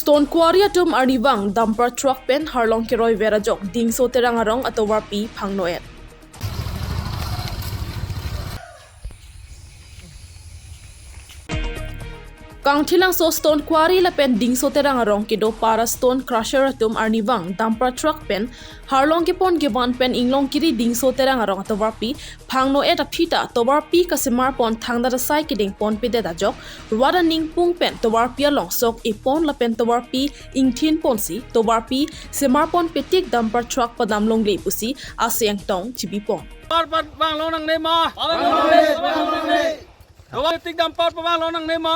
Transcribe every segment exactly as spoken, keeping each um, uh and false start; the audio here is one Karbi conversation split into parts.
Stone quarry atum arnivang dumper truck pen harlong keroi ver ajok Dingso Terang arong atovarpi phangno-et. Kangthilangso Stone Quarry lapen Dingso Terang arong kedo para stone crusher atum arnivang dumper truck pen harlong kepon kevan pen Inglongkiri Dingso Terang arong atovarpi phangno-et aphi ta tovarpi kasemar pon thangta asai kedeng ponpedet ajok rat aningpung pen tovarpi along sok epon lapen tovarpi ingthin ponsi tovarpi semar ponpe tik dumper truck padam longle pusi ase angtong chibipon. Dumper pavang long nangne ma? Tovar tik dumper pavang long nangne ma?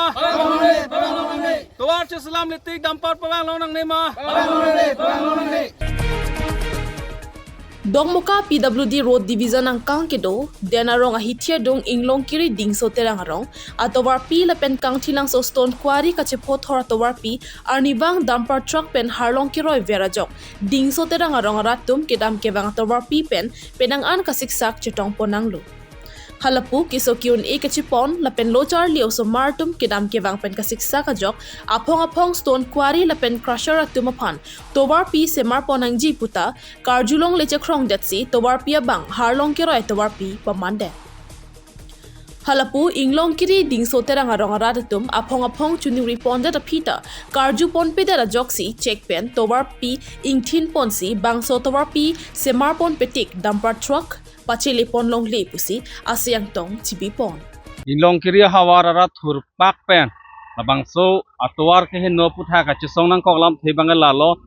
Tovar cheselamle tik dumper pavang long nangne ma? Dokmoka P W D Road Division angkang kedo, Den arong ahithi adung Inglongkiri Dingso Terang arong atovarpi lapen Kangthilangso Stone Quarry kachepo thor atovarpi arnivang dumper truck pen harlong keroi ver ajok Dingso Terang arong arat atum kedam kevang atovarpi pen penang an kasiksak chetong pon nanglo. Halapu keso ke-un-e kachepon lapen lo charli osomar atum kedam kevang pen kasiksak ajok aphong aphong stone quarry lapen crusher atum aphan tovarpi semar pon nangji puta karjulongle chekrongdetsi tovarpi abang harlong keroi tovarpi pamandet. Halapu Inglongkiri Dingso Terang arong arat atum aphong aphong choningri pondet aphi ta karju ponpedet ajoksi chek pen tovarpi ingthin ponsi bangso tovarpi semar ponpe tik dumper truck pachele pon longle pusi ase angtong chibipon. Inglongkiri havar arat thurpak pen labangso atovar keheno aputhak kachesong nangkok lamthe abang lalo.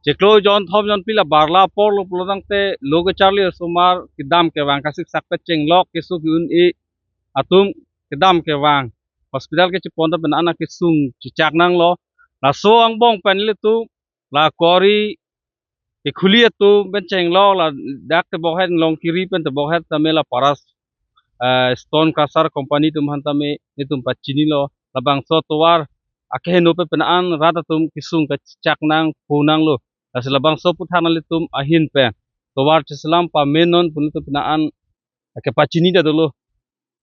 Chiklo jon thom jon phli la barla apor lo pulo tangte lo kecharli osomar kedam kevang kasiksak pachenglok keso ke-un-e atum kedam kevang hospital kechepon ta penang an akesung chechak nanglo. Laso angbong pen ilitum la quarry kekhuli atum pen chenglok ladak tebok het Inglongkiri pen tebok het tame la para, eh, stone crusher company atum aphan tame nelitum pachinilo. Labangso tovar akeheno pen penang an rat atum kesung kachechak nang phu nanglo. Lasi labangso aputhak nanglitum ahin pen tovar cheselam pamenon pu nelitum penang an kepachini det dolo.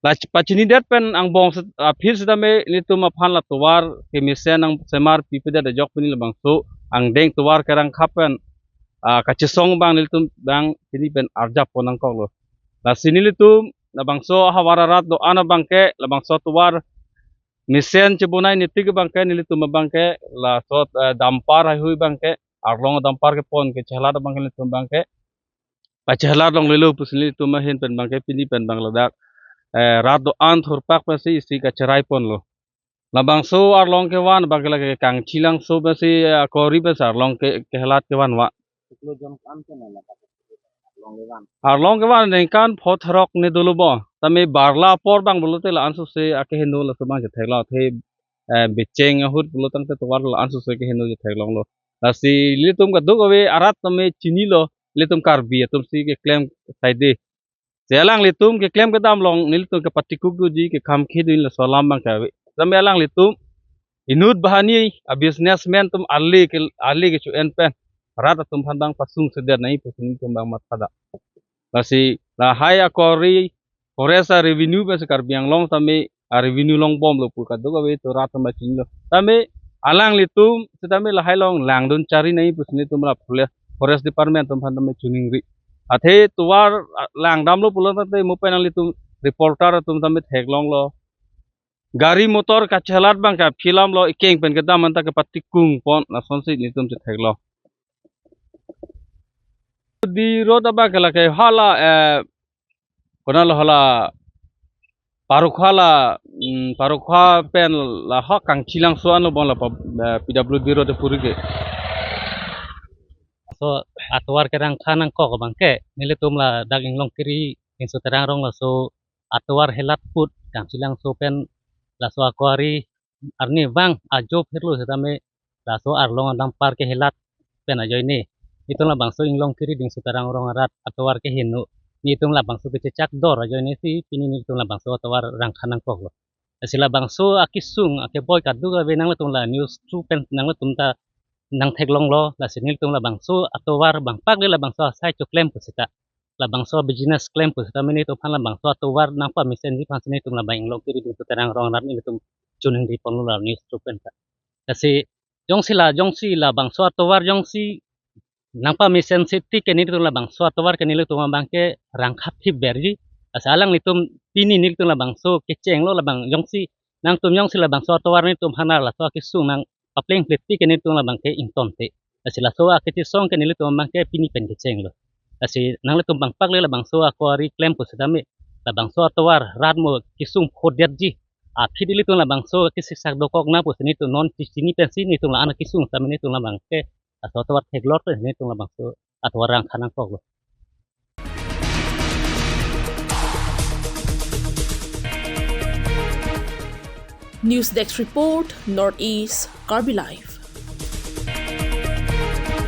La pachinidet pen angbong set, aphi setame nelitum aphan la tovar kemesen nangsemar pipedet ajok pini labangso angdeng tovar kerangkha pen, ah, kachesong abang nelitum abang pini pen arjap pon nangkoklo. Lasi nelitum labangso havar arat do-an abang ke labangso tovar mesen chebonai netik abang ke nelitum abang ke laso, eh, dumper haihui abang ke arlong dumper kepon kechelat abang ke nelitum abang ke pachelat longlelo pusi nelitum ahin pen abang ke pini pen abang ladak, eh, rat do-an thurpak pensi isi kacherai ponlo. Labangso arlong kevan abang ke lake Kangthilangso pensi, eh, quarry pensi arlong ke, kehelat kevan va. Arlong kevan ningkan pho throk ne dolo bo. Tame barla apor abang pulote la-an sose akeheno laso abang chetheklong athe, eh, becheng ahut pulo tangte tovar la-an sose keheno chetheklonglo. Lasi nelitum kadokave arat tame chinilo, nelitum Karbi atumsi keklem saide. Si alanglitum keklem kedam along nelitum kepatikuk doji, kekham khe doji laso alam abang ke ave. Tame alanglitum inut banghini a businessman atum ale ke, ale kecho-en pen rat atum aphan abang pasungsedet nangji pusi nelitum abang mathada. Lasi lahai a quarry forest a revenue pensi Karbi Anglong tame a revenue longbomlo pu kadokave to rat tame chinilo. Tame alanglitum setame lahai along langdun chari nangji pusi nelitum la forest, forest department atum aphan tame choningri. Athe tovar, ah, langdamlo pulo tangte mo pen nanglitum reporter atum tame theklonglo. Gari motor kachelat abang ke aphi alamlo, ekeng pen kedam anta kepatikung pon lasonsi nelitum chetheklong. Di road abang ke lake hala, eh, konatlo hala Parokhuwa la, mm, Parokhuwa pen la ho Kangthilangso anlo bon la pa, eh, P W D road puri ke. So atovar kerangkha nangkok abang ke nelitum ladak Inglongkiri Dingso Terang arong laso atovar helat put Kangthilangso pen laso a quarry arnivang ajo phirlo setame laso arlong a dumper kehelat pen ajoine nelitum labangso Inglongkiri Dingso Terang arong arat atovar keheno, nelitum labangso kechechak dor ajoinesi pini nelitum labangso atovar rangkha nangkoklo. Lasi labangso akesung akeboi kadokave nanglitum la news through pen nanglitum ta nangtheklonglo, lasi nelitum labangso atovar abang pak le labangso asai choklem pusita, labangso business klem pusita mene to aphan labangso atovar nangpamesenji aphansi nelitum labang Inglongkiri Dingso Terang arong arat nelitum choningri ponlo la news through pen ta. Lasi Jongsi la, jongsi labangso atovar jongsi nangpamesen safety ke nelitum labangso atovar ke nelitum abangke rangkhap thip berji. Lasi alanglitum pini nelitum labangso kechenglo labang jongsi nangtum jongsi labangso atovar nelitum hanar laso akesung nangpapleng pletpi ke nelitum labangke ingtonte. Lasi laso akechesong ke nelitum abangke pini pen kechenglo. Lasi nanglitum bangpak le labangso akwari klem pusitame labangso atovar rat mo kesung phodetji. Aphi ilitum labangso kesiksak dokok nang pusi nelitum non chini pensi nelitum la-an akesung tame nelitum labangke laso atovar theklor pensi nelitum labangso atovar rangkha nangkoklo. News Desk Report, Northeast Karbi Live.